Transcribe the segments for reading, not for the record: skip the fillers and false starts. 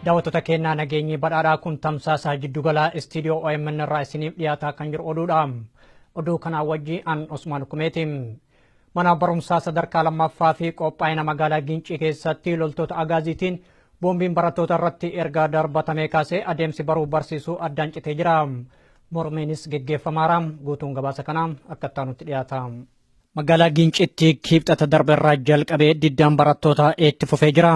Daawwattoota keenyaa, nageenyi badhaadhaa. Kun tamsaasaa jiddugalaa istiidiyoo OMN irraa isiniif dhiyaataa kan jiru oduudha. Oduu kanaa wajji an Osmaan Kumeeti. Mana barumsaa sadarkaa lammaffaa fi qophaa'ina magaalaa Gincii keessatti loltoota Agaaziitiin boombiin barattoota irratti erga darbatamee kaasee adeemsi baruu barsiisuu addaan citee jira. Mormiinis geggeeffamaara. Guutuun gabaasa kanaa akka itti dhiyaata. Magaalaa Gincitti Kibxata darbe irraa jalqabee diddaan barattootaa itti fufee jira.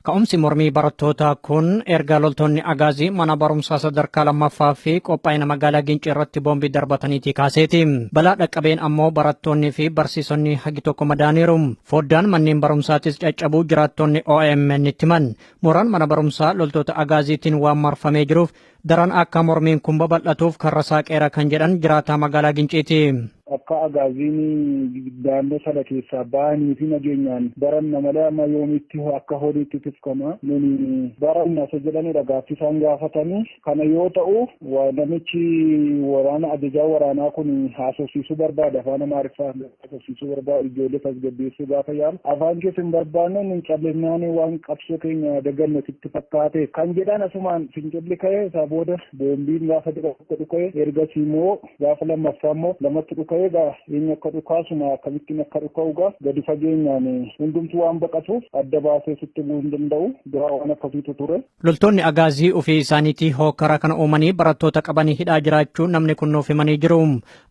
Ka'umsi mormii barattootaa kun erga loltoonni Agaazii mana barumsaa sadarkaa lammaffaa fi qophaa'ina magaalaa Gincii irratti boombii darbataniitii kaaseeti. Balaa dhaqqabeen ammoo barattoonni fi barsiisonni hagi tokko madaaniiru. Foddaan manneen barumsaatis caccabuu jiraattonni OMN itti himan. Mooraan mana barumsaa loltoota Agaaziitiin waan marfamee jiruuf daran akka mormiin kun babal'atuuf karra saaqeera kan jedhan jiraataa magaalaa Ginciiti. Akka Agaaziin naannoo sana keessaa bahanii fi nageenyaan baranna malee amma yoomitti akka horiitti tifkama nuni baranna isa jedhanidha gaaffii isaan gaafatanii. Kana yoo ta'u, namichi waraana ajajaa waraanaa kun haasofsiisuu barbaada, afaan Amaariffaa haasofsiisuu barbaada. Ijoollee tasgabbeessuu gaafa yaalu, afaan keessa hin barbaanne, nun callisnaan waan qabsoo keenya daganne sitti fakkaate kan jedhan. Asumaan fincilli ka'e. Isaa booda boombiin gaafa dura tokko dhuka'e, ergasii immoo gaafa lammaffaa immoo lamatti dhuka'e. Egaa eenyu akka dhukaasuma, akkamittiin akka dhuka'u gaa gadi fageenyaan hundumtuu waan baqatuuf adda baasee sitti bu'uu hin danda'u. Dura waan akkasiitu ture. Loltoonni Agaazii ofii isaaniitii hokkara kana uumanii barattoota qabanii hidhaa jiraachuu namni kun nuuf himanii jiru.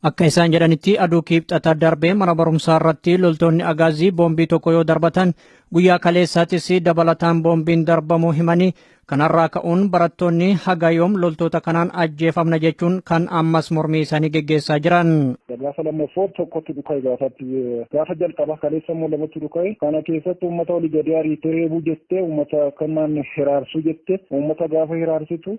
Akka isaan jedhanitti, aduu Kibxata darbee mana barumsaa irratti loltoonni Agaazii boombii tokko yoo darbatan, guyyaa kaleessaatis dabalataan boombiin darbamuu himanii, kanarraa ka'uun barattoonni haga yoom loltoota kanaan ajjeefamna jechuun kan ammas mormii isaanii geggeessaa jiran. Gaafa lammaffoo tokkotti dhuka'e, gaafatti gaafa jalqaba kaleessa immoo lamatti dhuka'e. Kana keessatti uummata olii gadi ariitee reebuu jettee, uummata kanaan hiraarsuu jettee, uummata gaafa hiraarsitu,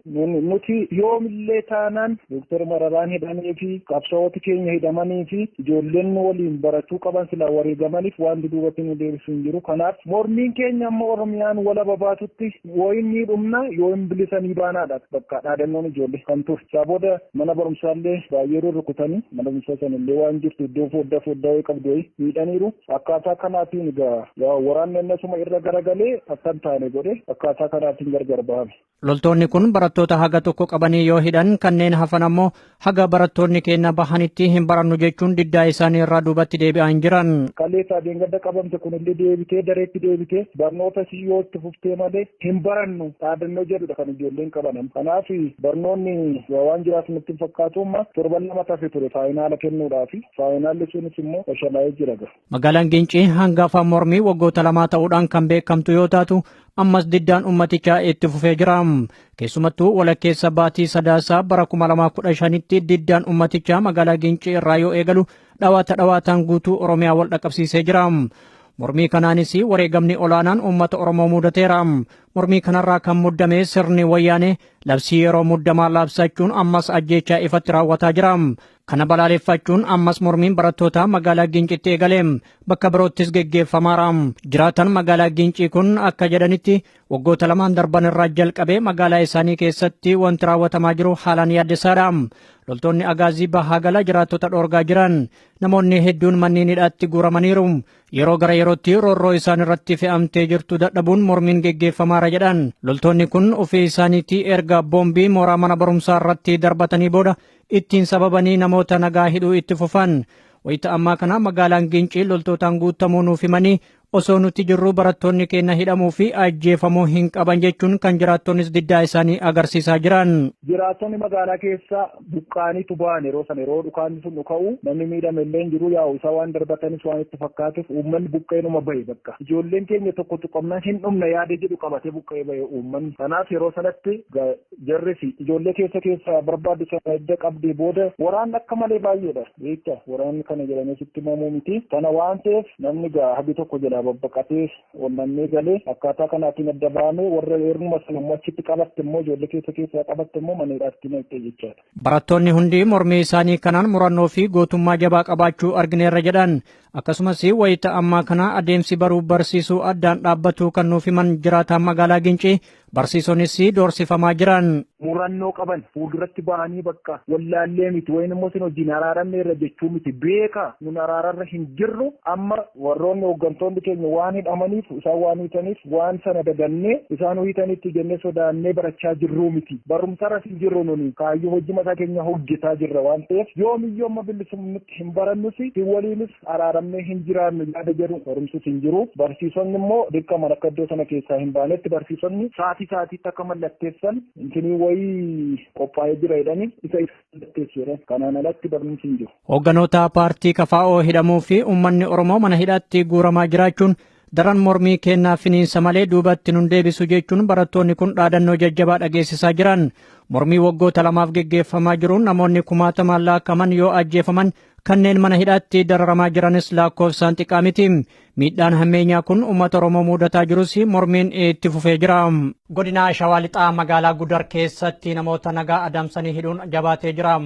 nuti yoomillee taanaan Dooktar Mararaan hidhamee fi qabsaa'ota keenya hidhamanii fi ijoolleen waliin barachuu qaban silaa wareegamaniif wanti duubatti nu deebisu hin jiru. Kanaaf mormiin keenya amma Oromiyaan walaba baatutti wayin ni dhumna yoo hin bilisanii baanaadha bakka dhaadannoon ijoollee kan ture. Isaa booda mana barumsaallee baay'ee rurrukutanii, mana barumsaa sanallee waan jirtu iddoo foddaa foddaa wayii qabdu wayii miidhaniiru. Akkaataa kanaatiin egaa waraanni innasuma irra garagalee akka hin taane godhe, akkaataa kanaatiin gargar bahame. Loltoonni kun barattoota haga tokko qabanii yoo hidhan, kanneen hafan ammoo haga barattoonni keenya bahanitti hin barannu jechuun diddaa isaanii irraa duubatti deebi'aa hin jiran. Kaleessa adeemgadda qabamte kunillee deebitee dareetti deebitee barnoota si yoo itti fuftee malee hin barannu dhaadannoo jedhudha kan ijoolleen qaban. Kanaaf barnoonni waan jiraatu natti hin fakkaatu. Amma torban 2 tafe ture faayinaala kennuudhaafi, faayinaalli sunis immoo fashalaa'ee jira. Magaalaan Gincii hangafa mormii waggoota 2 ta'uudhaan kan beekamtu yoo taatu, ammas diddaan ummatichaa itti fufee jira. Keessumattuu walakkeessa baatii Sadaasaa bara 2015tti diddaan ummatichaa magaalaa Gincii irraa yoo eegalu dhawaata dhawaataan guutuu Oromiyaa wal dhaqqabsiisee jira. Mormii kanaanis wareegamni olaanaan uummata Oromoo mudateera. Mormii kanarraa kan muddame sirni Wayyaanee labsii yeroo muddamaa labsachuun ammas ajjeechaa ifatti raawwataa jira. Kana balaaleffachuun ammas mormiin barattootaa magaalaa Gincitti eegale. Bakka biroottis geggeeffamaara. Jiraatan magaalaa Gincii kun akka jedhanitti, waggoota 2n darban irraa jalqabee magaalaa isaanii keessatti wanti raawwatamaa jiru haalaan yaaddessaadha. Loltoonni Agaazii bahaa gala jiraattota dhoorgaa jiran. Namoonni hedduun manneen hidhaatti guuramaniiru. Yeroo gara yerootti roorroo isaan irratti fe'amtee jirtu dadhabuun mormiin geggeeffamaara jedhan. Loltoonni kun ofii isaaniitii erga boombii mooraa mana barumsaa irratti darbatanii booda ittiin sababanii namoota nagaa hidhuu itti fufan. Wayita ammaa kana magaalaan Gincii loltootaan guutamuu nuuf himanii, osoo nuti jirru barattoonni keenya hidhamuu fi ajjeefamuu hin qaban jechuun kan jiraattonnis diddaa isaanii agarsiisaa jiran. Jiraattonni magaalaa keessa buqqaaniitu ba'an yeroo sana. Yeroo dhukaanni sun dhuka'u namni miidhame illee hin jiru, yaa'u isaa waan darbatanis waan itti fakkaateef uummanni buqqeenuma bahe bakka. Ijoolleen keenya tokko tuqamnaan hin dhumna yaada jedhu qabatee buqqee bahe uummanni. Kanaaf yeroo sanatti jarris ijoollee keessa keessa barbaaddu sana edda qabdee booda, waraanni akka malee baay'eedha. Beekta, waraanni kana jedhamee sitti himamuu miti. Kana waan ta'eef namni gaa hagi tokko jalaa babbaqatee onnannee galee, akkaataa kanaatiin adda bahamee, warra heeruma sana immoo achitti qabatte immoo, ijoollee keessa keessaa qabatte immoo mana hidhaatti naqxe jechaadha. Barattoonni hundi mormii isaanii kanaan murannoo fi gootummaa jabaa qabaachuu argineerra jedhan. Akkasumas wayita ammaa kana adeemsi baruu barsiisuu addaan dhaabbatu kan nuuf himan jiraataan magaalaa Gincii, barsiisonis doorsifamaa jiran. Murannoo qaban fuulduratti ba'anii bakka wallaallee miti, wayin immoo isin wajjin araaramne irra jechuu miti, beeka nun araararra hin jirru. Amma warroonni hooggantoonni keenya waan hidhamaniif, isaan waan hiitaniif, waan sana dagannee isaan hiitanitti jennee sodaannee barachaa jirruu miti. Barumsarras hin jirru, nuni kaayyoo hojii mataa keenya hojjetaa jirra waan ta'eef, yoomiyyuu amma bilisummaatti hin barannus, hin waliinis araaramnee hin jiraannu yaada jedhu barumsis hin jiru. Barsiisonni immoo dirqaman akka iddoo sana keessaa hin baanetti, barsiisonni sa'aatii sa'aatiitti akka mallatteessan intinii wayii qophaa'ee jira jedhanii isa mallatteessu jedhan, kanaan alatti barumsi hin jiru. Hoogganoota paartii KFO hidhamuu fi uummanni Oromoo mana hidhaatti guuramaa jiraachuun daran mormii kennaa finiinsa malee duubatti nun deebisu jechuun barattoonni kun dhaadannoo jajjabaa dhageessisaa jiran. Mormii waggoota 2f geggeeffamaa jiruun namoonni kumaatamaan lakkaa'aman yoo ajjeefaman, kanneen mana hidhaatti dararamaa jiranis lakkoofsaan xiqqaa miti. Miidhaan hammeenyaa kun uummata Oromoo mudataa jirus mormiin itti fufee jira. Godina Shawaa Lixaa magaalaa Gudar keessatti namoota nagaa adamsanii hidhuun jabaatee jira.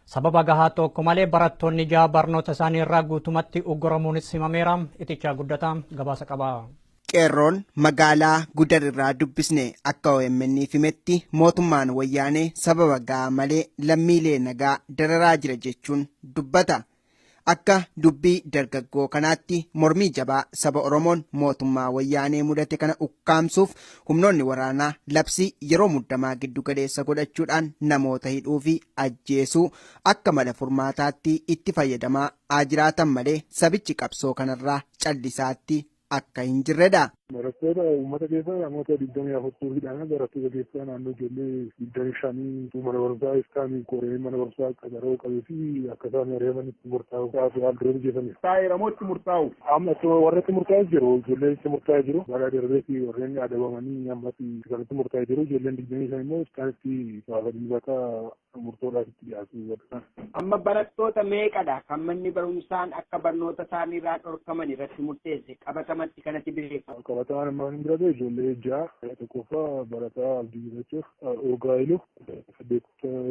Sababa gahaa tokko malee barattoonni 6 barnoota isaanii irraa guutumatti ugguramuunis himameera. Itichaa Guddataa gabaasa qaba. Qeerroon magaalaa Gudar irraa dubbisne akka OMN himetti, mootummaan wayyaanee sababa gahaa malee lammiilee nagaa dararaa jira jechuun dubbata. Akka dubbii dargaggoo kanaatti, mormii jabaa saba Oromoon mootummaa wayyaanee mudate kana ukkaamsuuf humnoonni waraanaa labsii yeroo muddamaa giddu galeessa godhachuudhaan namoota hidhuu fi ajjeesuu akka mala furmaataatti itti fayyadamaa haa jiraatan malee, sabichi qabsoo kanarraa callisaatti akka hin jirredha. Barattoota uummata keessa namoota 24tu hidhama. Barattoota keessa naannoo ijoollee 25 mana barumsaa iftaan qoree mana barumsaa qacaroo qabee fi akka isaan ari'aman itti murtaa'u haal duree mijeessaniiru. Taa'eeramoo itti murtaa'u. Amma warra itti murtaa'es jiru, ijoolleen itti murtaa'ee jiru. Bara darbee fi warreen adabamanii ammas isaanitti murtaa'ee jiru. Ijoolleen 25 immoo isaanitti gaafa Dilbata murtoodhaaf itti dhiyaatu. Amma barattoota meeqadha kan manni barumsaan akka barnoota isaaniirraa dhorkaman irratti murteesse qabatamatti kanatti beekamu? Qabatamaan ammaa hin bira gahe ijoollee 6. Tokkoffaa barataa Abdii Giraachoo Urgaayilu, saddeet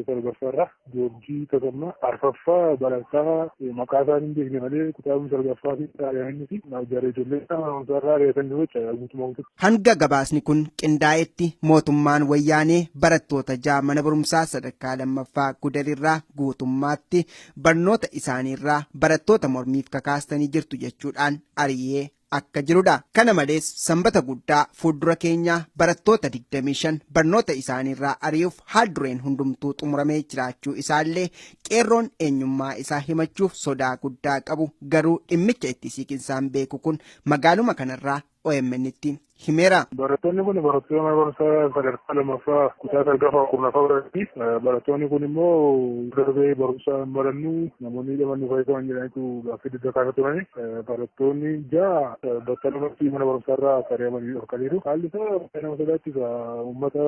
salgaffaarraa Joorjii Tasammaa, arfaffaa barataa maqaa isaanii hin beekne malee kutaa salgaffaa fi xaaliyaanii fi jara ijoollee barumsaarraa ari'atan jiru jechuudha guutumaa guututti. Hanga gabaasni kun qindaa'etti mootummaan wayyaanee barattoota 6 mana barumsaa sadarkaa lammaffaa Gudarirraa guutummaatti barnoota isaaniirraa barattoota mormiif kakaastanii jirtu jechuudhaan ari'ee akka jirudha. Kana malees Sanbata guddaa fuuldura keenyaa barattoota 25 barnoota isaaniirraa ari'uuf haal dureen hundumtuu xumuramee jiraachuu isaallee qeerroon eenyummaa isaa himachuuf sodaa guddaa qabu garuu dhimmicha itti siiqinsaan beeku kun magaaluma kanarraa OMN'tti himeera. Barattoonni kun barattoota mana barumsaa sadarkaa lammaffaa kutaa salgaffaa 10ffaa baratanii, barattoonni kun immoo darbee barumsa hin barannu, namoonni hidhaman nu fayyisaman jedhaniitu gaaffii didda kaasaa turani. Barattoonni 6 battalumatti mana barumsaarraa ari'amanii dhorkaniiru. Haalli isaa nama sodaachisa. Uummata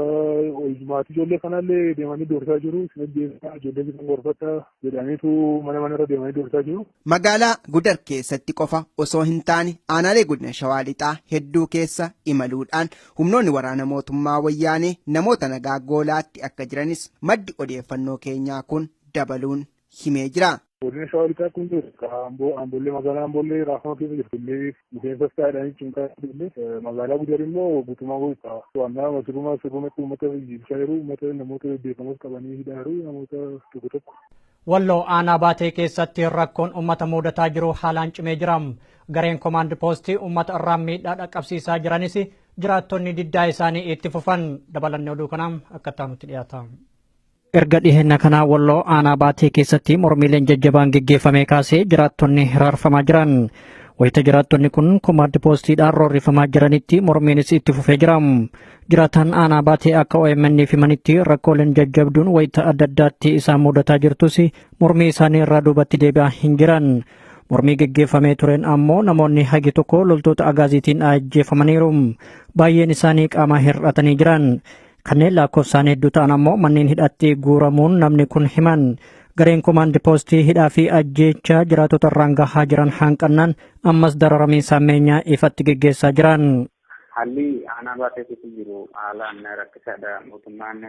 maatii ijoollee kanallee deemanii doorsaa jiru. Isin ajjeesaa, ijoollee isin gorfata jedhaniitu mana manarra deemanii doorsaa jiru. Magaalaa Gudar keessatti qofa osoo hin taane, aanaalee godina Shawaa Lixaa hedduu keessa imaluudhaan humnoonni waraana mootummaa wayyaanee namoota nagaa goolaatti akka jiranis maddi odeeffannoo keenyaa kun dabaluun himee jira. Godina Shawaa Lixaa kun jiru Amboollee, magaalaa Amboollee raafama keessa jirtu illee miseensa taa'edhaan cinqaa illee, magaalaa Gudar immoo guutumaa guutaa. To'annaa sirruma sirrumatti uummata jibsaa jiru, uummata namoota beekamoos qabanii hidhaa jiru namoota tokko tokko. Walloo aanaa Baatee keessatti rakkoon uummata mudataa jiru haalaan cimee jira. Gareen komaand poostii uummata irraa miidhaa dhaqqabsiisaa jiranis jiraattonni diddaa isaanii itti fufan. Dabalanne oduu kanaan akka nutti dhiyaata. Erga dhiheenya kanaa Walloo aanaa Baatee keessatti mormiileen jajjabaan geggeeffamee kaasee jiraattonni hiraarfamaa jiran. Wayita jiraattonni kun komaand poostiidhaan roorrifamaa jiranitti mormiinis itti fufee jira. Jiraataan aanaa Baatee akka OMN himanitti, rakkooleen jajjabduun wayita adda addaatti isaan mudataa jirtus mormii isaanii irraa duubatti deebi'aa hin jiran. Mormii geggeeffamee tureen ammoo namoonni hagi tokko loltoota agaaziitiin ajjeefamaniiru. Baay'een isaanii qaama hir'atanii jiran. Kanneen lakkoofsaan hedduu ta'an ammoo manneen hidhatti guuramuun namni kun himan. Gareen komaand poostii hidhaa fi ajjeechaa jiraatota irraan gahaa jiran hanqannaan ammas dararamiinsa ammeenyaa ifatti geggeessaa jiran. Haalli aanaa Baatee keessa jiru haalaan rakkisaadha. Mootummaan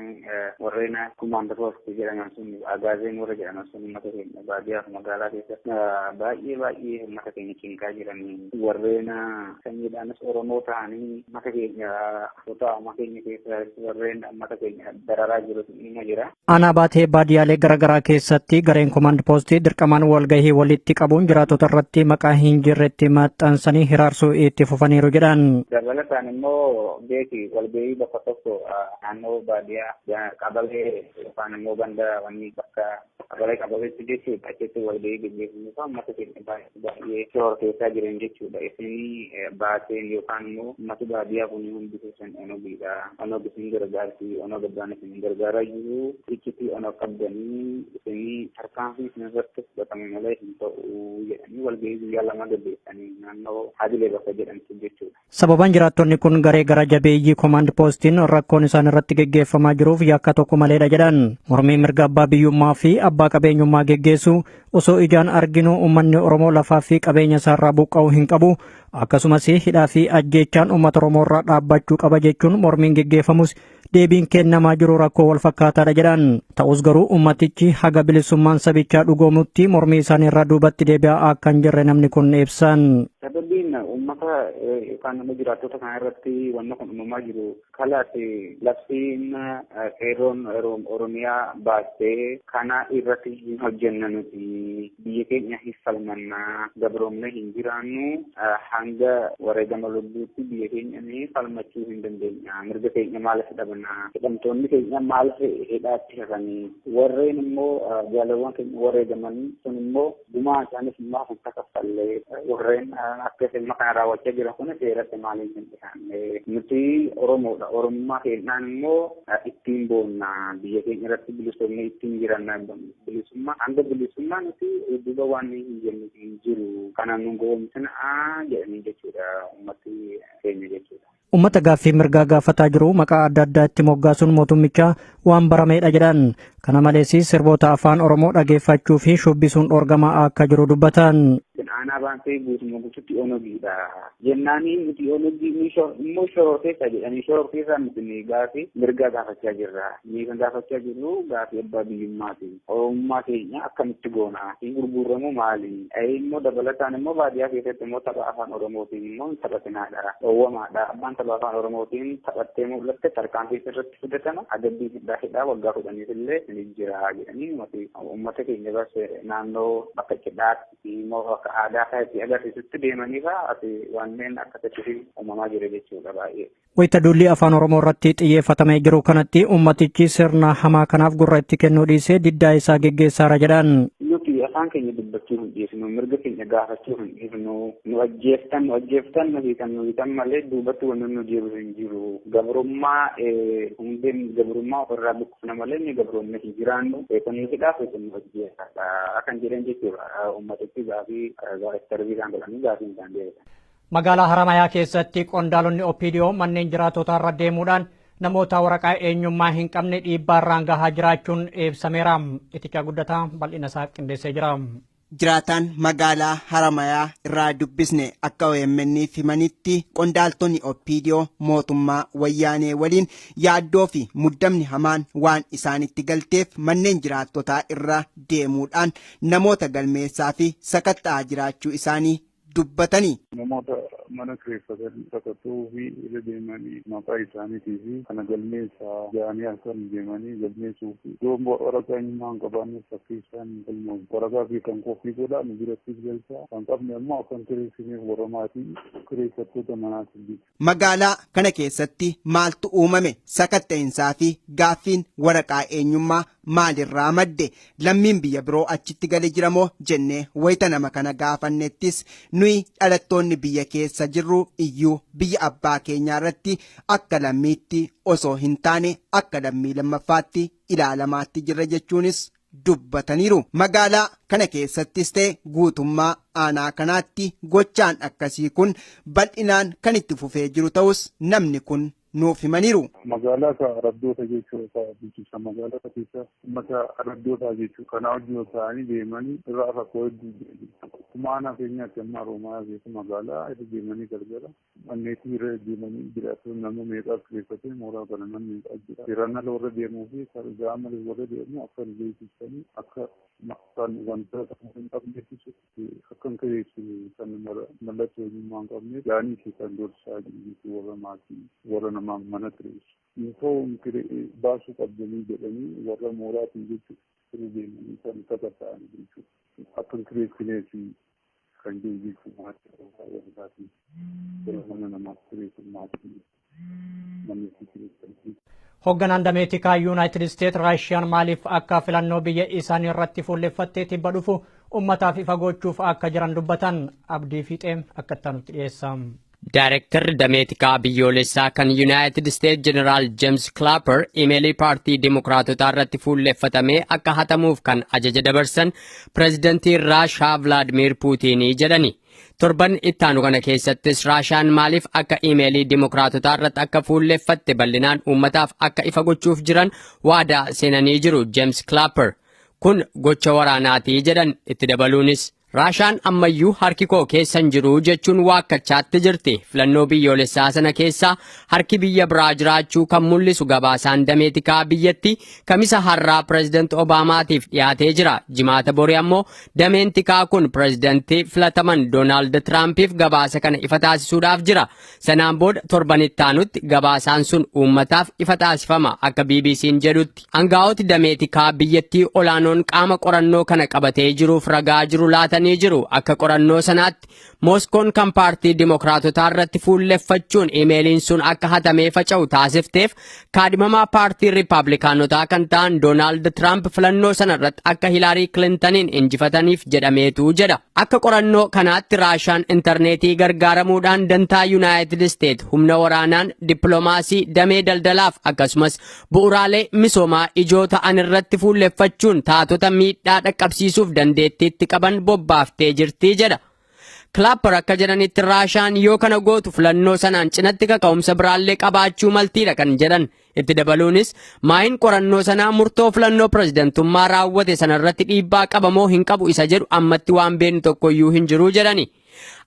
warreen kumaandar poostii jedhaman sun, agaazeen warra jedhaman sun, uummata keenya baadiyyaa fi magaalaa keessatti baay'ee baay'ee uummata keenya cinqaa jiranii, warreen sanyiidhaanis Oromoo ta'anii uummata keenya kutaa uummata keenya keessa warreen uummata keenya dararaa jiru nima jira. Aanaa Baatee baadiyyaalee garaagaraa keessatti gareen komaand poostii dirqamaan walgahii walitti qabuun jiraattota irratti maqaa hin jirretti maxxansanii hiraarsuu itti fufaniiru jedhan. Dabalataan immoo beeki walgahii bakka tokko naannoo baadiyyaa qabalee yookaan immoo ganda wanni bakka qabalee qabaleetti jechuudha. Achitti walgahii gaggeeffamu kan uummata keenya baay'ee shororkeessaa jiran jechuudha. Isin Baateen yookaan immoo uummati baadiyyaa kun hundi keessan onogiidha. Onog isin gargaarti, onog abbaan isin gargaaraa jiru. Iccitii onog qabdanii isin tarkaanfii isin irratti fudhatame malee hin ta'u jedhanii walgahii guyyaa 2 gaggeessanii naannoo Hadilee bakka jedhamtu jechuudha. Sababaan jiraattonni kun garee gara jabeeyyii komaand poostiin rakkoon isaan irratti geggeeffamaa jiruuf yakka tokko maleedha jedhan. Mormii mirga abbaa biyyummaa fi abbaa qabeenyummaa geggeessu osoo ijaan arginu uummanni Oromoo lafaa fi qabeenya isaarraa buqqa'uu hin qabu. Akkasumas hidhaa fi ajjeechaan uummata Oromoo irraa dhaabbachuu qaba jechuun mormiin geggeeffamus deebiin kennamaa jiru rakkoo wal fakkaataadha jedhan. Ta'us garuu uummatichi haga bilisummaan sabichaa dhugoomutti mormii isaanii irraa duubatti deebi'aa akka hin jirre namni kun ibsan. Sababiin uummata yookaan nama jiraattota kana irratti wanni kun uumamaa jiru kalaati labsiin qeerroon Oromiyaa baastee kana irratti hin hojjenna, nuti biyya keenya hin falmannaa, gabroomne hin jiraannu, hanga wareegama lubbuutti biyya keenya ni falmachuu hin dandeenya, mirga keenya maaliif dhabna, hidhamtoonni keenya maaliif hidhaatti hafanii, warreen immoo jaalawwan keenya wareegaman sun immoo gumaa isaaniif maaf hin kaffallee, warreen akka ilma kana raawwachaa jiran kun seeratti maaliif hin dhiyaanne, nuti Oromoodha, Oromummaa keenyaan immoo ittiin boonna, biyya keenya irratti bilisoomne ittiin jiranna, bilisummaa hanga bilisummaa nuti duuba waan hin jenne hin jiru, kana nu goomsina jedhanii jechuudha uummati keenya jechuudha. Uummata gaaffii mirgaa gaafataa jiru maqaa adda addaa itti moggaasuun mootummichaa waan barameedha jedhan. Kana malees sirboota afaan Oromoo dhageeffachuu fi shubbisuun dhoorgamaa akka jiru dubbatan. Aanaa Baatee guutummaa guututti onogiidha. Jennaanii nuti onogii immoo shororkeessa jedhanii, shororkeessaa nuti gaafii mirgaa gaafachaa jirra. Ni kan gaafachaa jirru gaafii abbaa biyyummaati. Oromummaa keenya akkamitti goona? Hin gurguramu maali? Immoo dabalataan immoo baadiyyaa keessatti immoo tapha afaan Oromootiin immoo hin taphatinaadha. Dhoowwamaadha. Abbaan tapha afaan Oromootiin taphattee mul'atte tarkaanfii irratti fudhatama. Adabbii hidhaa hidhaa waggaa 10 illee ni jira jedhanii uummata keenya bas naannoo bakka cidhaatti immoo bakka aadaa isaatti agarsiisutti deemanii fa'aa wanneen akkasitti uumamaa jira jechuudha baay'ee. Wayita duulli afaan Oromoo irratti xiyyeeffatamee jiru kanatti uummatichi sirna hamaa kanaaf gurra itti kennuu dhiisee diddaa isaa geggeessaara jedhan. Nuti afaan keenya dubbachuu hin dhiisnu, mirga keenya gaafachuu hin dhiisnu, nu ajjeeftan nu ajjeeftan nu hiikan nu hiikan malee duubatti wanni nu deebisu hin jiru. Gabrummaa hundeen gabrummaa ofirraa buqqifna malee ni gabroomne hin jiraannu, beekonni hidhaa beekonni ajjeefaadha kan jedhan jechuudha. Uummatichi gaafii darbii isaan godhanii gaafii isaan deebisan. Magaalaa Haramayaa keessatti qondaalonni OPDO manneen jiraattotaa irra deemuudhaan namoota waraqaa eenyummaa hin qabne dhiibbaa irraan gahaa jiraachuun ibsameera. Itichaa Guddataa bal'ina isaa qindeessee jira. Jiraataan magaalaa Haramayaa irraa dubbisne akka OMN himanitti qondaaltonni OPDO mootummaa wayyaanee waliin yaaddoo fi muddamni hamaan waan isaanitti galteef manneen jiraattotaa irra deemuudhaan namoota galmeessaa fi sakatta'aa jiraachuu isaanii dubbatanii. Namoota mana kireeffatanii sakatta'uu fi irra deemanii maqaa isaaniitii fi kana galmeessaa jedhanii halkan deemanii galmeessuu fi yoo waraqaa eenyummaa hin qabaanne fakkii isaan hin galmoofne, waraqaa fi kan qophii godhaa nu birattis galchaa, kan qabne ammoo akkan kireessineef warra maatii kireeffattoota manaatiif bitu. Magaalaa kana keessatti maaltu uumame? Sakatta'insaa fi gaaffiin waraqaa eenyummaa maalirraa madde? Lammiin biyya biroo achitti galee jira moo jennee wayita nama kana gaafannettis nuyi dhalattoonni biyya keessa jirru iyyuu biyya abbaa keenyaa irratti akka lammiitti osoo hin taane akka lammii lammaffaatti ilaalamaatti jirra jechuunis dubbataniiru. Magaalaa kana keessattis ta'e guutummaa aanaa kanaatti gochaan akkasii kun bal'inaan kan itti fufee jiru ta'us namni kun nuuf himaniiru. Magaalaa ka araddoota jechuudha. Bulchiinsa magaalaa keessa uummata araddootaa jechuudha. Kanaa hojii ta'anii deemanii irraa rakkoo hedduu jechuudha. Aanaa keenyaatti amma Haroomayaa keessa magaalaa irra deemanii gargara manneetii irra deemanii jiraatu nama meeqaa kireeffatee mooraa kana nama meeqaa jira. Seeraan ala warra deemuu fi ga'aa malee warra deemu akka hin beeksisanii akka kan wantoota hin qabneefis akka hin kireessine kan mallattoo eenyummaa hin qabne yaa'anii fi kan dorsaa jiru warra maatii warra namaa mana kireessu. Infoo baasuu qabdanii jedhanii warra mooraatiin jechuudha irra deemanii kan sakatta'an jechuudha. Akka hin kireessineef kan jiru jechuudha maatii warra mana namaaf kireessu maatii manni kireessan. Hoogganaan damee tikaa Yuunaayitid Isteet Raashiyaan maaliif akka filannoo biyya isaanii irratti fuulleffattee tibba dhufu uummataaf ifa gochuuf akka jiran dubbatan Abdii Fiixee akka itti aanutti dhiyeessa. Daayirektarri damee tikaa biyyoolessaa kan Yuunaayitid Isteet Jeneraal Jeems Kilaaper imeelii paartii Dimokiraatotaa irratti fuulleffatamee akka hatamuuf kan ajaja dabarsan pireezidantii Raashaa Vilaadimiir Puutiinii jedhani. Torban ittaanu kana keessattis Raashaan maaliif akka imeelii Dimokiraatotaa irratti akka fuulleffatte bal'inaan uummataaf akka ifa gochuuf jiran waadaa seenanii jiru Jeems Kilaaper. Kun gocha waraanaatii jedhan itti dabaluunis. Raashaan ammayyuu harki koo keessa hin jiru jechuun waakkachaatti jirti. Filannoo biyyoolessaa sana keessaa harki biyya biraa jiraachuu kan mul'isu gabaasaan damee tikaa biyyatti kamisa har'aa pireezidanti Obaamaatiif dhiyaatee jira. Jimaata borii ammoo dameen tikaa kun pireezidantii filataman Doonaald Tiraampiif gabaasa kana ifa taasisuudhaaf jira. Sanaan booda torban ittaanutti gabaasaan sun uummataaf ifa taasifama akka BBC'n jedhutti. Aangaa'oti damee tikaa biyyattii olaanoon qaama qorannoo kana qabatee jiruuf ragaa jiru laatanii jiru. Akka qorannoo sanaatti Mooskoon kan paartii Dimokiraatotaa irratti fuulleffachuun imeeliin sun akka hatamee faca'u taasifteef kaadhimamaa paartii Riippaabilikaanotaa kan ta'an Doonaald Tiraamp filannoo sana irratti akka Hilaarii Kilintaniin injifataniif jedhameetu jedha. Akka qorannoo kanaatti Raashaan intarneetii gargaaramuudhaan dantaa Yuunaayitid Isteet humna waraanaan dippiloomaasii damee daldalaaf akkasumas bu'uuraalee misoomaa ijoo ta'an irratti fuulleffachuun taatota miidhaa dhaqqabsiisuuf dandeettiitti qaban bobbaaftee jirti jedha. Kilaaper akka jedhanitti Raashaan yoo kana gootu filannoo sanaan cinatti kaka'umsa biraallee qabaachuu maltiidha kan jedhan. Itti dabaluunis maayin qorannoo sanaa murtoo filannoo pireezidantummaa raawwate sanarratti dhiibbaa qabamoo hin qabu isa jedhu ammatti waan beeknu tokkoyyuu hin jiru jedhani.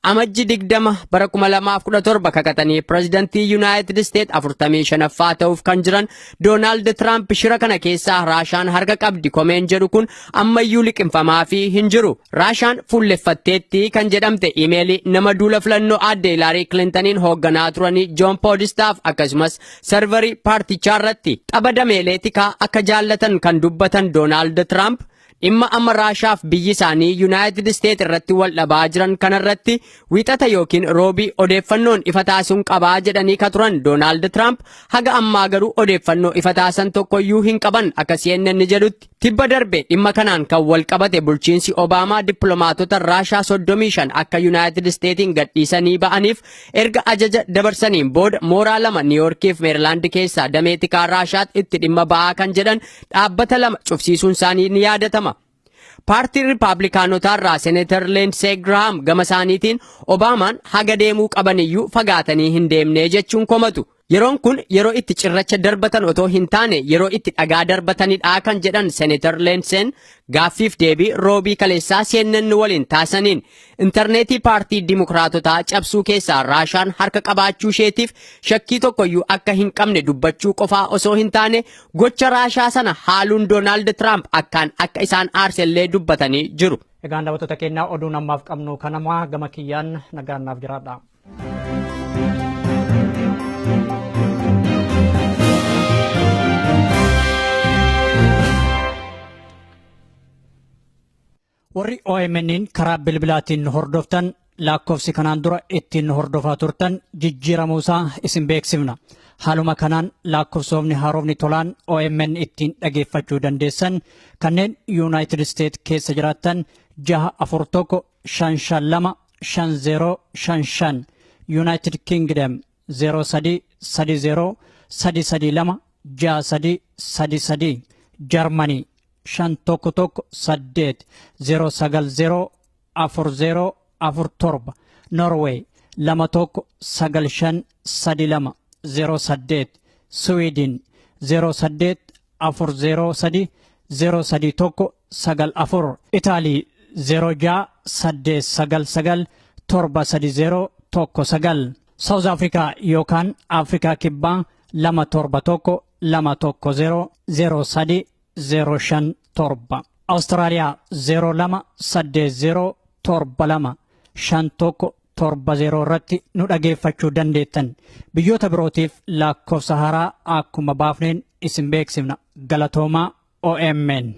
Amajji 20 bara 2017 kakatanii pireezidantii Yuunaayitid Isteet 45ffaa ta'uuf kan jiran Doonaald Tiraamp shira kana keessaa Raashaan harka qabdi komeen jedhu kun ammayyuu liqinfamaa fi hin jiru. Raashaan fuulleffatteetti kan jedhamte imeelii nama duula filannoo aadde Hilaarii Kilintaniin hoogganaa turanii Joon Poodistaaf akkasumas sarvarii paartichaa irratti tapha dameelee tikaa akka jaallatan kan dubbatan Doonaald Tiraamp dhimma amma Raashaaf biyyi isaanii Yuunaayitid Isteet irratti wal dhabaa jiran kanarratti wiixata yookiin roobii odeeffannoon ifa taasisuun qabaa jedhanii ka turan Doonaald Tiraamp haga ammaa garuu odeeffannoo ifa taasisan tokkoyyuu hin qaban akka CNN jedhutti. Tibba darbe dhimma kanaan kan wal qabate bulchiinsi Obaamaa dippiloomaatota Raashaa 35 akka Yuunaayitid Isteetiin gadhiisanii ba'aniif erga ajaja dabarsaniin booda mooraa lama Niiyorkiif Meerilaand keessaa damee tikaa Raashaatti itti dhimma ba'aa kan jedhan dhaabbata lama cufsiisuun isaanii ni yaadatama. Paartii Riippaabilikaanotaa irraa Seneetar Liindsey Giraam gama isaaniitiin Obaamaan haga deemuu qabaniyyuu fagaatanii hin deemne jechuun komatu. Yeroon kun yeroo itti cirracha darbatan otoo hin taane yeroo itti dhagaa darbatanidha kan jedhan Seneetar Liindseen gaaffiif deebii roobii kaleessaa CNN waliin taasisaniin intarneetii paartii Dimokiraatotaa cabsuu keessaa Raashaan harka qabaachuu isheetiif shakkii tokkoyyuu akka hin qabne dubbachuu qofaa osoo hin taane gocha Raashaa sana haaluun Doonaald Tiraamp akkaan akka isaan aarsellee dubbatanii jiru. Egaan daawwattoota keenyaa oduun ammaaf qabnu kanama gama kiyyaan nagaan naaf jiraadha. Warri OMN'n karaa bilbilaatiin hordoftan lakkoofsi kanaan dura ittiin hordofaa turtan jijjiiramuusaa isin beeksifna. Haaluma kanaan lakkoofsofni haaromni tolaan OMN ittiin dhageeffachuu dandeessan kanneen Yuunaayitid Isteet keessa jiraattan 641 552 5055 Yuunaayitid Kingdom 03 30 332 63 33 Jarmanii 511 8 090 40 47 Norway 21 95 32 08, Siwiidin 08 403 031 94, Itaalii 06 899 730 19, Saawuz Afrikaa yookaan Afrikaa Kibbaa 271 210 03 057, Awustiraaliyaa 02 80 72 51 70 irratti nu dhageeffachuu dandeettan. Biyyoota birootiif lakkoofsa haaraa akkuma baafneen isin beeksifna. Galatoomaa OMN.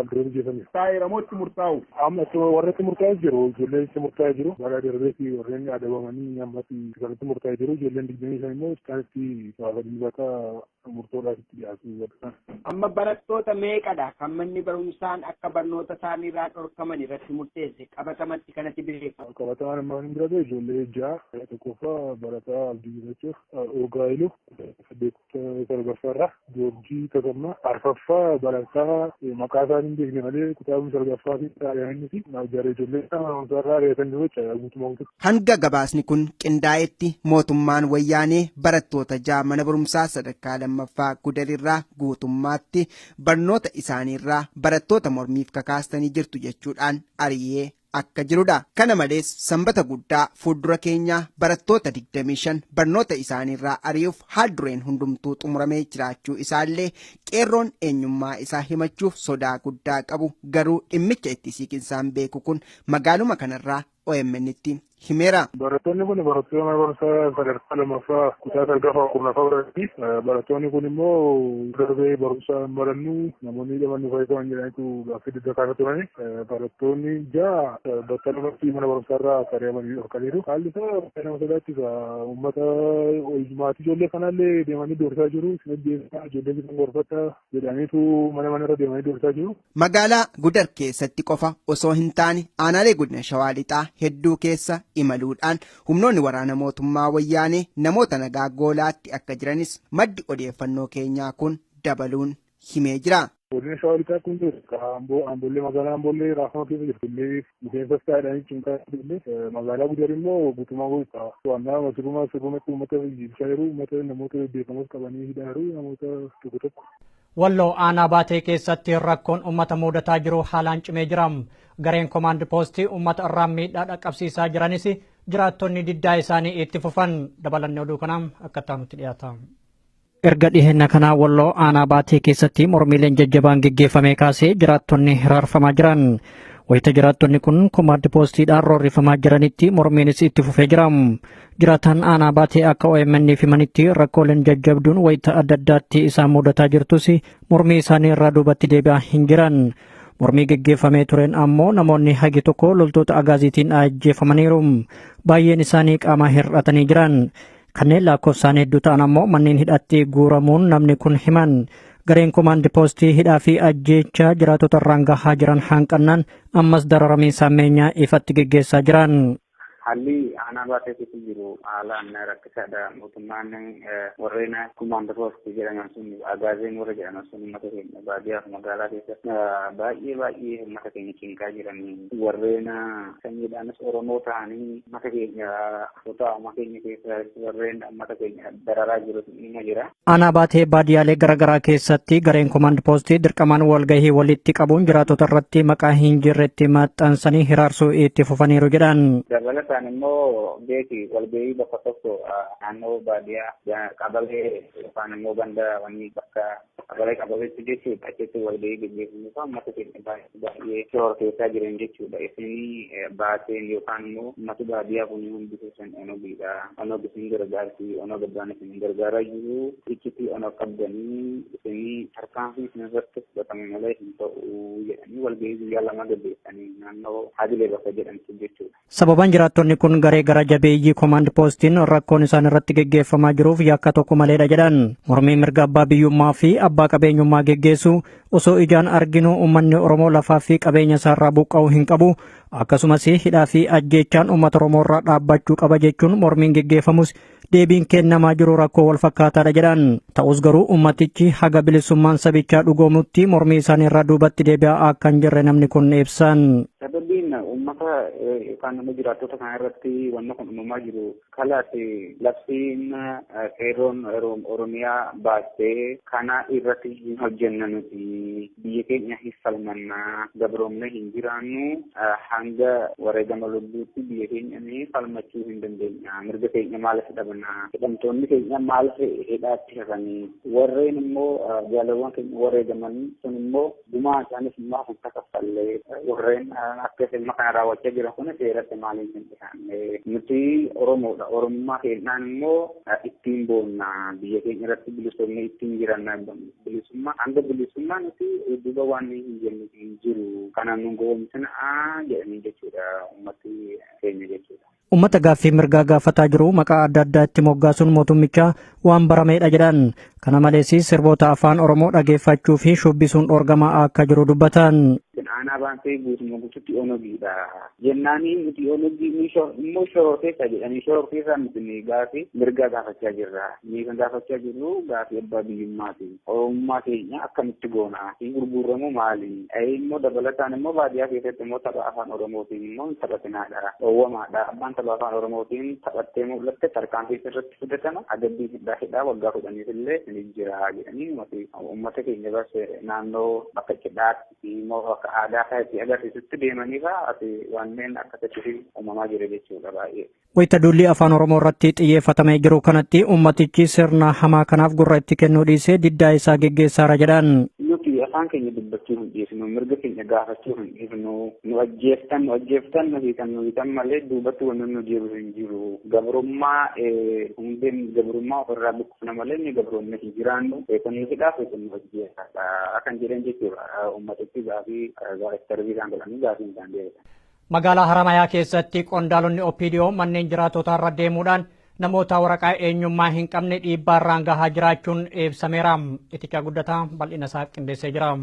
Taa'eeramotti murtaa'u. Amma warratti murtaa'ee jiru, ijoolleen itti murtaa'ee jiru. Bara darbeetti warreen adabamanii ammatti isaanitti murtaa'ee jiru. Ijoolleen 25 immoo isaanitti gaafa dilbata murtoodhaaf itti dhiyaatu. Amma barattoota meeqadha kan manni barumsaan akka barnoota isaaniirraa dhorkaman irratti murteesse qabatamatti kanatti beekamu? Qabatamaan ammaa hin bira ijoollee 6, tokkoffaa barataa Abdii Giraachoo, Urgaayilu, 8 9ffaarraa, Joorjii Tasammaa, arfaffaa barataa maqaa isaanii hin beekne malee kutaa 9ffaa fi xaaliyaanii fi jaree ijoollee barumsaarraa ari'atan jiru jechuudha guutumaa guututti. Hanga gabaasni kun qindaa'etti mootummaan wayyaanee barattoota 6 mana barumsaa sadarkaa lammaffaa Gudarirraa guutummaatti barnoota isaaniirraa barattoota mormiif kakaastanii jirtu jechuudhaan ari'ee akka jirudha. Kana malees sanbata guddaa fuuldura keenyaa barattoota 25 barnoota isaaniirraa ari'uuf haal-dureen hundumtuu xumuramee jiraachuu isaallee qeerroon eenyummaa isaa himachuuf sodaa guddaa qabu garuu dhimmicha itti siiqinsaan beeku kun magaaluma kanarraa OMN'tti himeera. Barattoonni kun barattoota mana barumsaa sadarkaa lammaffaa kutaa 9ffaa 10ffaa biratti. Barattoonni kun immoo darbee barumsa hin barannu, namoonni hidhaman nu fayyadaman jedhaniitu gaaffii didda kaasaa turani. Barattoonni 6 battalumatti mana barumsaarraa ari'amanii dhorkaniiru. Haalli isaa nama sodaachisa. Uummata maatii ijoollee kanallee deemanii doorsaa jiru. Isin ajjeesaa, ijoollee isin gorfata jedhaniitu mana manarra deemanii doorsaa jiru. Magaalaa Gudar keessatti qofa osoo hin taane aanaalee godina Shawaa Lixaa hedduu keessa imaluudhaan humnoonni waraana mootummaa wayyaanee namoota nagaa goolaatti akka jiranis maddi odeeffannoo keenyaa kun dabaluun himee jira. Godina Shawaa Lixaa kun Amboollee, magaalaa Amboollee raafama keessa jirtu illee miseensa taa'edhaan cinqaa illee, magaalaa Gudar immoo guutummaa guutaa. To'annaa sirruma sirrumatti uummata jibsaa jiru, uummata namoota beekamoos qabanii hidhaa jiru namoota tokko tokko. Walloo aanaa baatee keessatti rakkoon uummata mudataa jiru haalaan cimee jira. Gareen koomaand poostii uummata irraan miidhaa dhaqqabsiisaa jiranis jiraattonni diddaa isaanii itti fufan. Dabalanni oduu kanaan akka taanutti dhiyaata. Erga dhiheenya kanaa Walloo aanaa baatee keessatti mormiileen jajjabaan geggeeffamee kaasee jiraattonni hiraarfamaa jiran. Wayita jiraattonni kun koomaand poostiidhaan roorrifamaa jiranitti mormiinis itti fufee jira. Jiraataan aanaa baatee akka OMN himanitti rakkooleen jajjabduun wayita adda addaatti isaan mudataa jirtus mormii isaanii irraa duubatti deebi'aa hin jiran. Mormii geggeeffamee tureen ammoo namoonni hagi tokko loltoota agaaziitiin ajjeefamaniiru. Baay'een isaanii qaama hir'atanii jiran. Kanneen lakkoofsaan hedduu ta'an ammoo manneen hidhatti guuramuun namni kun himan. Gareen koomaand poostii hidhaa fi ajjeechaa jiraatota irraan gahaa jiran hanqannaan ammas dararamiinsa ammeenyaa ifatti geggeessaa jiran. Haalli aanaa baatee keessa jiru haalaan rakkisaadha. Mootummaan warreen koomaand poostii jedhaman sun, agaazeen warra jedhaman sun, uummata keenya baadiyyaa fi magaalaa keessatti baay'ee baay'ee uummata keenya cinqaa jiran, warreen sanyiidhaanis Oromoo ta'anii uummata keenya kutaa uummata keenya keessa warreen uummata keenya dararaa jiru nima jira. Aanaa baatee baadiyyaalee garaagaraa keessatti gareen koomaand poostii dirqamaan walgahii walitti qabuun jiraatota irratti maqaa hin jirretti maxxansanii hiraarsuu itti fufaniiru jedhan. Dabalataan Dabalataan immoo beeki walgahii bakka tokko naannoo baadiyyaa qabalee yookaan immoo ganda wanni bakka qabalee qabaleetti jechuudha. Achitti walgahii gaggeeffamu kan uummata keenya baay'ee shororkeessaa jiran jechuudha. Isin baateen yookaan immoo uummata baadiyyaa kun hundi keessan onogiidha. Onog isin gargaarti, onog abbaan isin gargaaraa jiru. Iccitii onog qabdanii isin tarkaanfii isin irratti fudhatame malee hin ta'u jedhanii walgahii guyyaa 2 gaggeessanii naannoo Hadilee bakka jedhamtu jechuudha. Sababaan jiraattonni kun garee gara jabeeyyii koomaand poostiin rakkoon isaan irratti geggeeffamaa jiruuf yakka tokko maleedha jedhan. Mormii mirga abbaa biyyummaa fi abbaa qabeenyummaa geggeessu osoo ijaan arginu uummanni Oromoo lafaa fi qabeenya isaarraa buqqa'uu hin qabu. Akkasumas hidhaa fi ajjeechaan uummata Oromoo irraa dhaabbachuu qaba jechuun mormiin geggeeffamus deebiin kennamaa jiru rakkoo wal fakkaataadha jedhan. Ta'us garuu uummatichi haga bilisummaan sabichaa dhugoomutti mormii isaanii irraa duubatti deebi'aa akka hin jirre namni kun ibsan. Sababiin uummata yookaan nama jiraattota kana irratti wanni kun uumamaa jiru kalaas labsiin qeerroon Oromiyaa baastee kana irratti hin hojjenna nuti biyya keenya hin falmannaa gabroomne hin jiraannu hanga wareegama lubbuutti biyya keenya ni falmachuu hin dandeenya mirga keenya maaliif dhabna hidhamtoonni keenya maaliif hidhaatti hafanii warreen immoo jaalawwan keenya wareegaman sun immoo gumaa isaaniif maaf hin kaffallee warreen akka ilma kana raawwachaa jiran kun seeratti maaliif hin dhiyaanne nuti Oromoodha Oromummaa keenyaan immoo ittiin boonna biyya keenya irratti bilisummaa ittiin jiranna bilisummaa hanga bilisummaa nuti duuba waan hin jenne hin jiru kana nu goomsina jedhanii jechuudha uummati keenya jechuudha. Uummata gaaffii mirgaa gaafataa jiru maqaa adda addaa itti moggaasuun mootummichaa waan barameedha jedhan. Kana malees sirboota afaan Oromoo dhageeffachuu fi shubbisuun dhoorgamaa akka jiru dubbatan. Aanaa baankii guutummaa guututti onogiidha. Jennaanii nuti onogii immoo shororkeessa jedhanii shororkeessaa nuti gaaffii mirgaa gaafachaa jirra. Ni kan gaafachaa jirru gaaffii abbaa biyyummaati. Oromummaa keenya akkamitti goona? Hin gurguramu maali? Immoo dabalataan immoo baadiyyaa keessatti immoo tapha afaan Oromootiin immoo hin taphatinaadha. Dhoowwamaadha. Abbaan tapha afaan Oromootiin taphattee mul'atte tarkaanfii irratti fudhatama. Adabbii hidhaa hidhaa waggaa 10 illee ni jira jedhanii uummata keenya barse naannoo bakka cidhaatti immoo bakka aadaa isaatti agarsiisutti deemanii fa'aa wanneen akkasitti uumamaa jira jechuudha baay'ee. Wayita duulli afaan Oromoo irratti xiyyeeffatamee jiru kanatti uummatichi sirna hamaa kanaaf gurra itti kennuu dhiisee diddaa isaa geggeessaara jedhan. Nuti afaan keenya dubbachuu hin dhiisnu, mirga keenya gaafachuu hin dhiisnu, nu ajjeeftan nu hiikan nu hiikan malee duubatti wanni nu jiru hin jiru. Gabrummaa hundeen gabrummaa ofirraa buqqifna malee ni gabroomne hin jiraannu. Eegannoo hidhaaf eegannoo ajjeesaadha kan jedhan jechuudha. Uummatichi gaafii darbii godhanii gaafii hin dandeenye. Magaalaa Haramayaa keessatti qondaalonni OPDO manneen jiraattotaa irra deemuudhaan namoota waraqaa eenyummaa hin qabne dhiibbaa irraan gahaa jiraachuun ibsameera. Itichaa guddataa bal'ina isaa qindeessee jira.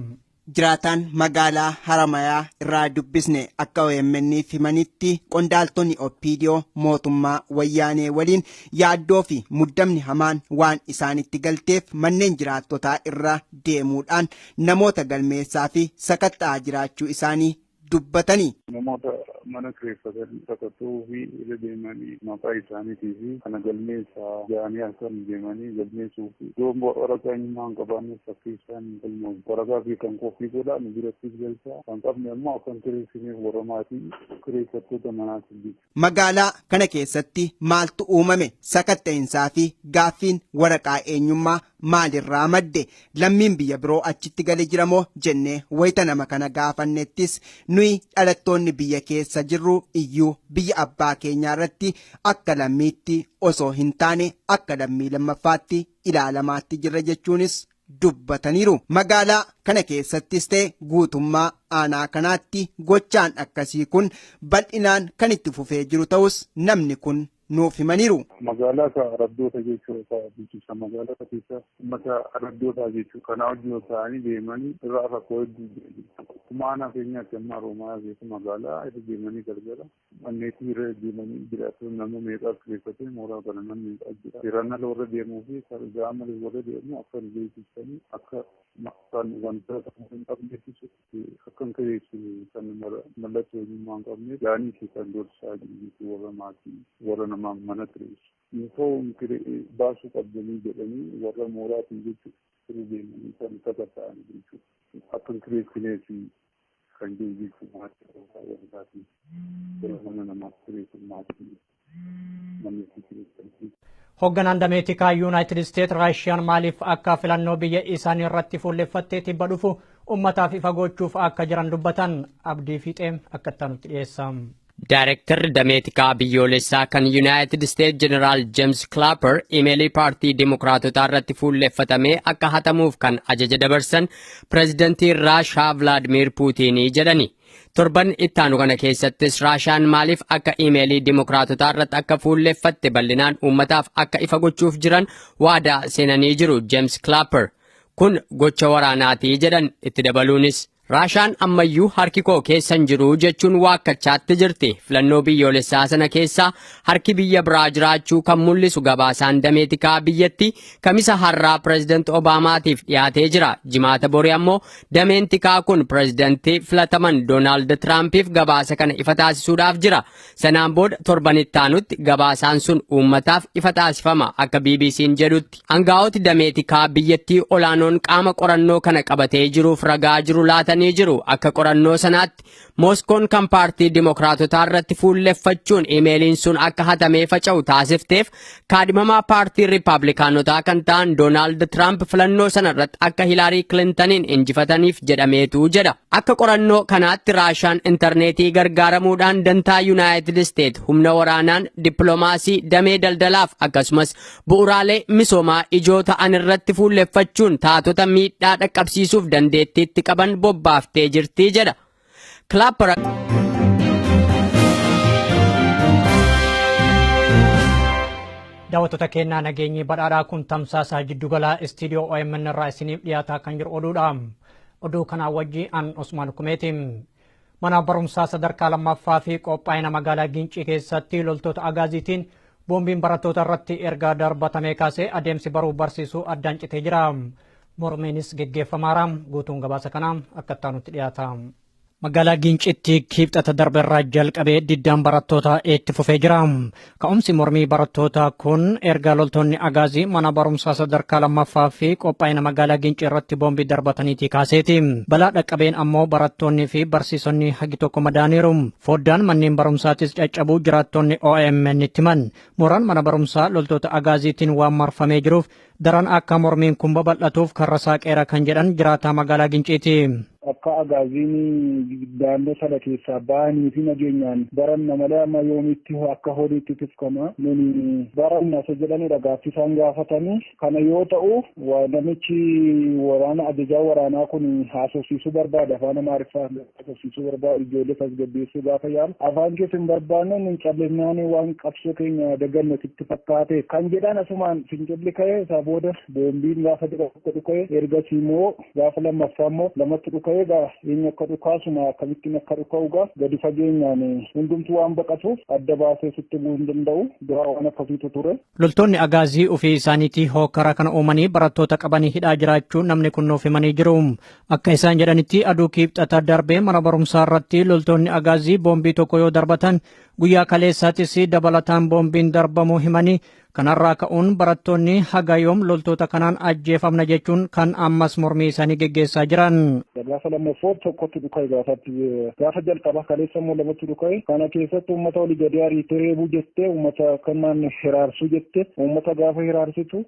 Jiraataan magaalaa Haramayaa irraa dubbisne akka OMN himanitti qondaaltonni OPDO mootummaa wayyaanee waliin yaaddoo fi muddamni hamaan waan isaanitti galteef manneen jiraattotaa irra deemuudhaan namoota galmeessaa fi sakatta'aa jiraachuu isaanii dubbatanii. Namoota mana kireeffatanii sakatta'uu fi irra deemanii maqaa isaaniitii fi kana galmeessaa jedhanii halkan deemanii galmeessuu fi yoo waraqaa eenyummaa hin qabaanne fakkii isaan hin galmoofne waraqaa fi kan qophii godhaa nu birattis galchaa kan qabne ammoo akkan kireessineef warra maatii kireeffattoota manaatiif jechuudha. Magaalaa kana keessatti maaltu uumame sakatta'insaa fi gaaffiin waraqaa eenyummaa maalirraa madde lammiin biyya biroo achitti galee jira moo jennee wayita nama kana gaafannettis nuyi dhalattoonni biyya keessa jirru iyyuu biyya abbaa keenyaa irratti akka lammiitti osoo hin taane akka lammii lammaffaatti ilaalamaatti jirra jechuunis dubbataniiru. Magaalaa kana keessattis ta'e guutummaa aanaa kanaatti gochaan akkasii kun bal'inaan kan itti fufee jiru ta'us namni kun nuuf himaniiru. Magaalaa ka araddoota jechuudha bulchiinsa magaalaa keessa uummata araddootaa jechuudha. Kanaa hojii isaanii deemanii irraa rakkoo hedduu jiru. Akkuma aanaa keenyaatti amma Haroomayaa keessa magaalaa irra deemanii galgala manneetii irra deemanii jiraatu nama meeqaa kireeffatee mooraa kana nama meeqaa jira. Seeraan ala warra deemuu fi ga'aa malee warra deemu akka hin beeksisanii akka kan wantoota hin qabneef akka hin kireessine kan mallattoo eenyummaa hin qabne yaa'anii kan dursaa jiru warra maatii warra nama mana kireessu. Infoo baasuu qabdanii jedhanii warra mooraatiin jechuudha irra deemanii kan sakatta'an jechuudha. Akka hin kireessinee fi Kan jiru maatii mana namaatti maatii namni. Hoogganaan damee tikaa Yuunaayitid Isteet Raashiyaan maaliif akka filannoo biyya isaanii irratti fuulleffattee tibba dhufu uummataaf ifa gochuuf akka jiran dubbatan. Abdii Fiixee akka itti aanutti dhiyeessa. Daayirektarri damee tikaa biyyoolessaa kan Yuunaayitid Isteet Jeneraal Jeems Clapper imeelii paartii Dimokiraatotaa irratti fuulleffatamee akka hatamuuf kan ajaja dabarsan pireezidantii Raashaa Vilaadimiir Puutiinii jedhani. Torban ittaanu kana keessattis Raashaan maaliif akka imeelii Dimokiraatotaa irratti akka fuulleffatte bal'inaan uummataaf akka ifa gochuuf jiran waadaa seenanii jiru Jeems Clapper. Kun gocha waraanaatii jedhan itti dabaluunis. Raashaan ammayyuu harki koo keessan jiru jechuun waakkachaatti jirti. Filannoo biyyoolessaa sana keessaa harki biyya biraa jiraachuu kan mul'isu gabaasaan damee tikaa biyyatti Kamisa har'aa pireezidanti Obaamaatiif dhiyaatee jira. Jimaata borii ammoo dameen tikaa kun pireezidantii filataman Doonaald Tiraampiif gabaasa kana ifa taasisuudhaaf jira. Sanaan booda torban ittaanutti gabaasaan sun uummataaf ifa taasifama akka BBC'n jedhutti. Aangaa'oti damee tikaa biyyattii olaanoon qaama qorannoo kana qabatee jiruuf ragaa jiru laatanii jiru. Akka qorannoo sanaatti Mooskoon kan paartii Dimokiraatotaa irratti fuulleffachuun imeeliin sun akka hatamee faca'u taasifteef kaadhimamaa paartii Riippaabilikaanotaa kan ta'an Doonaald Tiraamp filannoo sana irratti akka Hilaarii Kilintaniin injifataniif jedhameetu jedha. Akka qorannoo kanaatti Raashaan intarneetii gargaaramuudhaan dantaa Yuunaayitid Isteet humna waraanaan, dippiloomaasii, damee daldalaaf akkasumas bu'uuraalee misoomaa ijoo ta'an irratti fuulleffachuun taatota miidhaa dhaqqabsiisuuf dandeettiitti qaban bobbaaftee jirti jedha. Clapper. Daawwattoota keenyaa, nageenyi badhaadhaa. Kun tamsaasaa jiddugalaa istiidiyoo OMN irraa isiniif dhiyaataa kan jiru oduudha. Oduu kanaa wajji an Osmaan Kumeeti. Mana barumsaa sadarkaa lammaffaa fi qophaa'ina magaalaa Gincii keessatti loltoota agaaziitiin boombiin barattoota irratti erga darbatamee kaasee adeemsi baruu barsiisuu addaan citee jira. Mormiinis geggeeffamaara. Guutuun gabaasa kanaa akka itti dhiyaata. Magaalaa Gincitti Kibxata darbe irraa jalqabee diddaan barattootaa itti fufee jira. Ka'umsi mormii barattootaa kun erga loltoonni agaazii mana barumsaa sadarkaa lammaffaa fi qophaa'ina magaalaa Gincii irratti boombii darbataniitii kaaseeti. Balaa dhaqqabeen ammoo barattoonni fi barsiisonni hagi tokko madaaniiru. Foddaan manneen barumsaatis caccabuu jiraattonni OMN itti himan. Mooraan mana barumsaa loltoota agaaziitiin waan marfamee jiruuf daran akka mormiin kun babal'atuuf karra saaqeera kan jedhan jiraataa magaalaa Ginciiti. Akka agaaziin naannoo sana keessaa ba'anii fi nageenyaan baranna malee amma yoomitti akka horiitti tifkama nuni baranna isa jedhanidha gaaffii isaan gaafatanii. Kana yoo ta'u, namichi waraana ajajaa waraanaa kun haasofsiisuu barbaada, afaan Amaariffaa haasofsiisuu barbaada. Ijoollee tasgabbeessuu gaafa yaalu, afaan keessa hin barbaanne, nun callisnaan waan qabsoo keenya dagannu sitti fakkaate kan jedhan. Asumaan fincilli ka'e. Isaa booda boombiin gaafa dura tokko dhuka'e, ergasii immoo gaafa lammaffaa immoo lamatti dhuka'e. Egaa eenyu akka dhukaasuma akkamittiin akka dhuka'u gaa gadi fageenyaan hundumtuu waan baqatuuf adda baasee sitti bu'uu hin danda'u. Dura waan akkasiitu ture. Loltoonni agaazii ofii isaaniitii hokkara kana uumanii barattoota qabanii hidhaa jiraachuu namni kun nuuf himanii jiru. Akka isaan jedhanitti, aduu Kibxata darbee mana barumsaa irratti loltoonni agaazii boombii tokko yoo darbatan, guyyaa kaleessaattis dabalataan boombiin darbamuu himanii, kanarraa ka'uun barattoonni haga yoom loltoota kanaan ajjeefamna jechuun kan ammas mormii isaanii geggeessaa jiran. Gaafa lammaffoo tokkotti dhuka'e, gaafatti gaafa jalqaba kaleessa immoo lamatti dhuka'e. Kana keessatti uummata olii gadi ariitee reebuu jettee, uummata kanaan hiraarsuu jettee, uummata gaafa hiraarsitu,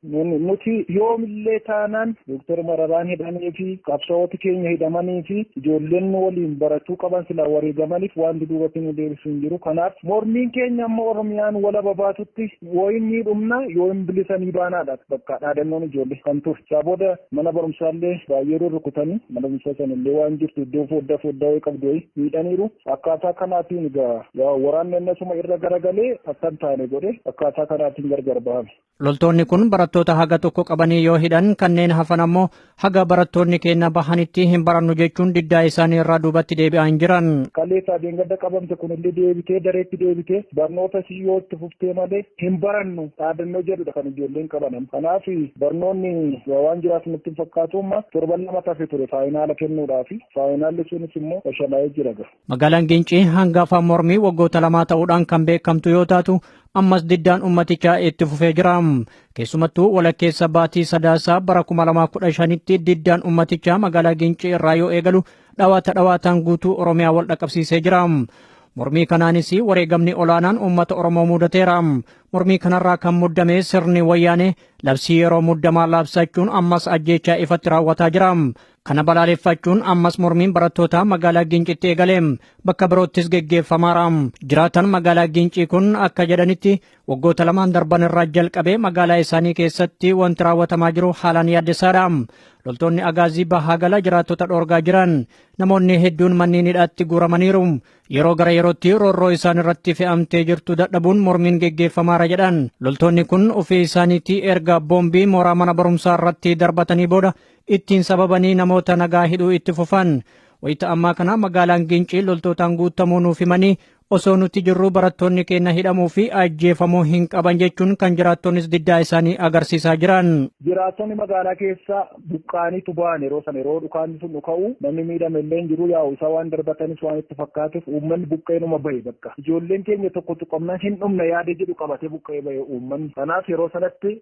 nuti yoomillee taanaan Dooktar Mararaan hidhamee fi qabsaa'ota keenya hidhamanii fi ijoolleen waliin barachuu qaban silaa wareegamaniif wanti duubatti nu deebisu hin jiru. Kanaaf mormiin keenya amma Oromiyaan walaba baatutti wayin ni dhumna yoo hin bilisanii baanaadha bakka dhaadannoon ijoollee kan ture. Isaa booda mana barumsaallee baay'ee rukutanii, mana barumsaa sanallee waan jirtu iddoo foddaa foddaa wayii qabdu wayii miidhaniiru. Akkaataa kanaatiin egaa waraanni innasuma irra garagalee akka hin taane godhe, akkaataa kanaatiin gargar bahame. Loltoonni kun barattoota haga tokko qabanii yoo hidhan, kanneen hafan ammoo haga barattoonni keenya bahanitti hin barannu jechuun diddaa isaanii irraa duubatti deebi'aa hin jiran. Kaleessa adeemgadda qabamte kunillee deebitee dareetti deebitee barnoota si yoo itti fuftee malee hin barannu dhaadannoo jedhudha kan ijoolleen qabanan. Kanaaf barnoonni waan jiraatu natti hin fakkaatu. Amma torban 2 tafe ture faayinaala kennuudhaafi, faayinaalli sunis immoo fashalaa'ee jira. Magaalaan Gincii hangafa mormii waggoota 2 ta'uudhaan kan beekamtu yoo taatu, ammas diddaan ummatichaa itti fufee jira. Keessumattuu walakkeessa baatii Sadaasaa bara 2015tti diddaan ummatichaa magaalaa Gincii irraa yoo eegalu, Dhawaata dhawaataan guutuu Oromiyaa wal dhaqqabsiisee jira. Mormii kanaanis wareegamni olaanaan uummata Oromoo mudateera. Mormii kanarraa kan muddame sirni wayyaanee labsii yeroo muddamaa labsachuun ammas ajjeechaa ifatti raawwataa jira. Kana balaaleffachuun ammas mormiin barattootaa magaalaa Gincitti eegale. Bakka biroottis geggeeffamaara. Jiraatan magaalaa Gincii kun akka jedhanitti, waggoota 2 darban irraa jalqabee magaalaa isaanii keessatti wanti raawwatamaa jiru haalaan yaaddessaadha. Loltoonni agaazii bahaa gala jiraattota dhoorgaa jiran. Namoonni hedduun manneen hidhaatti guuramaniiru. Yeroo gara yerootti roorroo isaan irratti fe'amtee jirtu dadhabuun mormiin geggeeffamaara jedhan. Loltoonni kun ofii isaaniitii erga boombii mooraa mana barumsaa irratti darbatanii booda ittiin sababanii namoota nagaa hidhuu itti fufan. Wayita ammaa kana magaalaan Gincii loltootaan guutamuu nuuf himanii, osoo nuti jirru barattoonni keenya hidhamuu fi ajjeefamuu hin qaban jechuun kan jiraattonnis diddaa isaanii agarsiisaa jiran. Jiraattonni magaalaa keessa buqqaaniitu ba'an. Yeroo sana, yeroo dhukaanni sun dhuka'u, namni miidhame illee hin jiru. Yaa'u isaa waan darbatanis waan itti fakkaateef uummanni buqqeenuma bahe bakka. Ijoolleen keenya tokko tuqamnaan hin dhumna yaada jedhu qabatee buqqee bahe uummanni. Kanaaf yeroo sanatti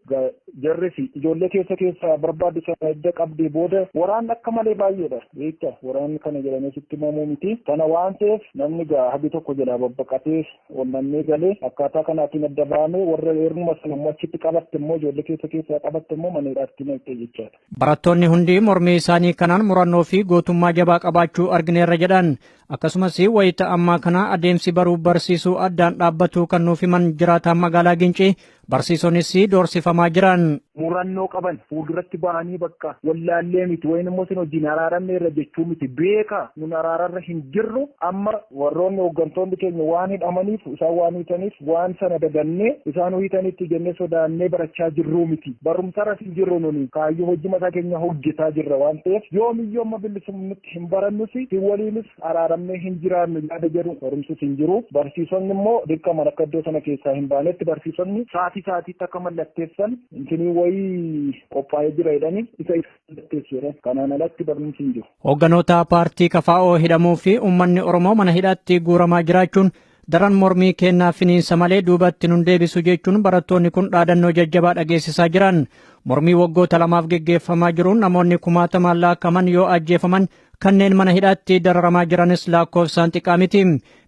jarris ijoollee keessa keessa barbaaddu sana edda qabdee booda, waraanni akka malee baay'eedha. Beekta, waraanni kana jedhamee sitti himamuu miti. Kana waan ta'eef namni gaa hagi tokko jalaa babbaqatee onnannee galee akkaataa kanaatiin adda bahamee, warra heeruma sana immoo achitti qabatte immoo, ijoollee keessa keessaa qabatte immoo mana hidhaatti naqxe jechaadha. Barattoonni hundi mormii isaanii kanaan murannoo fi gootummaa jabaa qabaachuu argineerra jedhan. Akkasumas wayita ammaa kana adeemsi baruu barsiisuu addaan dhaabbatu kan nuuf himan jiraataan magaalaa Gincii, barsiisonis doorsifamaa jiran. Murannoo qaban fuulduratti bahanii bakka wallaallee miti, wayin immoo isin wajjin araaramne irra jechuu miti, beeka nun araararra hin jirru. Amma warroonni hooggantoonni keenya waan hidhamaniif, isaan waan hiitaniif, waan sana dagannee isaan hiitanitti jennee sodaannee barachaa jirruu miti. Barumsarras hin jirru nuni, kaayyoo hojii mataa keenya hojjetaa jirra waan ta'eef, yoomiyyuu amma bilisummaatti hin barannus, hin waliinis araaramnee hin jiraannu yaada jedhu barumsis hin jiru. Barsiisonni immoo dirqaman akka iddoo sana keessaa hin baanetti, barsiisonni sa'aatii sa'aatiitti akka mallatteessan intinii wayii qophaa'ee jira jedhanii isa mallatteessu jedhan. Kanaan alatti barumsi hin jiru. Hoogganoota paartii KFO hidhamuu fi uummanni Oromoo mana hidhaatti guuramaa jiraachuun daran mormii kennaa finiinsa malee duubatti nun deebisu jechuun barattoonni kun dhaadannoo jajjabaa dhageessisaa jiran. Mormii waggoota 2f geggeeffamaa jiruun namoonni kumaatamaan lakkaa'aman yoo ajjeefaman, kanneen mana hidhaatti dararamaa jiranis lakkoofsaan xiqqaa miti.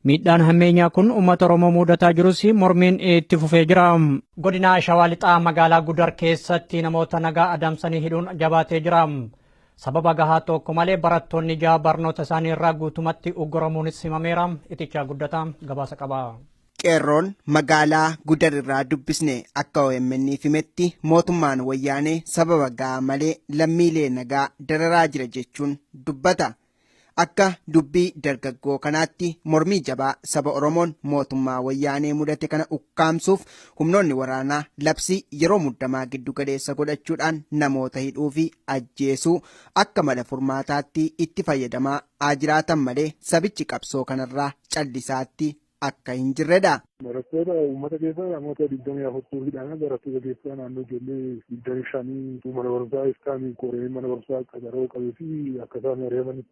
Miidhaan hammeenyaa kun uummata Oromoo mudataa jirus mormiin itti fufee jira. Godina Shawaa Lixaa magaalaa Gudar keessatti namoota nagaa adamsanii hidhuun jabaatee jira. Sababa gahaa tokko malee barattoonni 6 barnoota isaanii irraa guutumatti ugguramuunis himameera. Itichaa Guddataa gabaasa qaba. Qeerroon magaalaa Gudar irraa dubbisne akka OMN himetti, mootummaan wayyaanee sababa gahaa malee lammiilee nagaa dararaa jira jechuun dubbata. Akka dubbii dargaggoo kanaatti, mormii jabaa saba Oromoon mootummaa wayyaanee mudate kana ukkaamsuuf humnoonni waraanaa labsii yeroo muddamaa giddu galeessa godhachuudhaan namoota hidhuu fi ajjeesuu akka mala furmaataatti itti fayyadamaa haa jiraatan malee, sabichi qabsoo kanarraa callisaatti akka hin jirredha. Barattoota uummata keessa namoota 24tu hidhama. Barattoota keessaa naannoo ijoollee 25 mana barumsaa iftaan qoree mana barumsaa qacaroo qabee fi akka isaan ari'amanitti.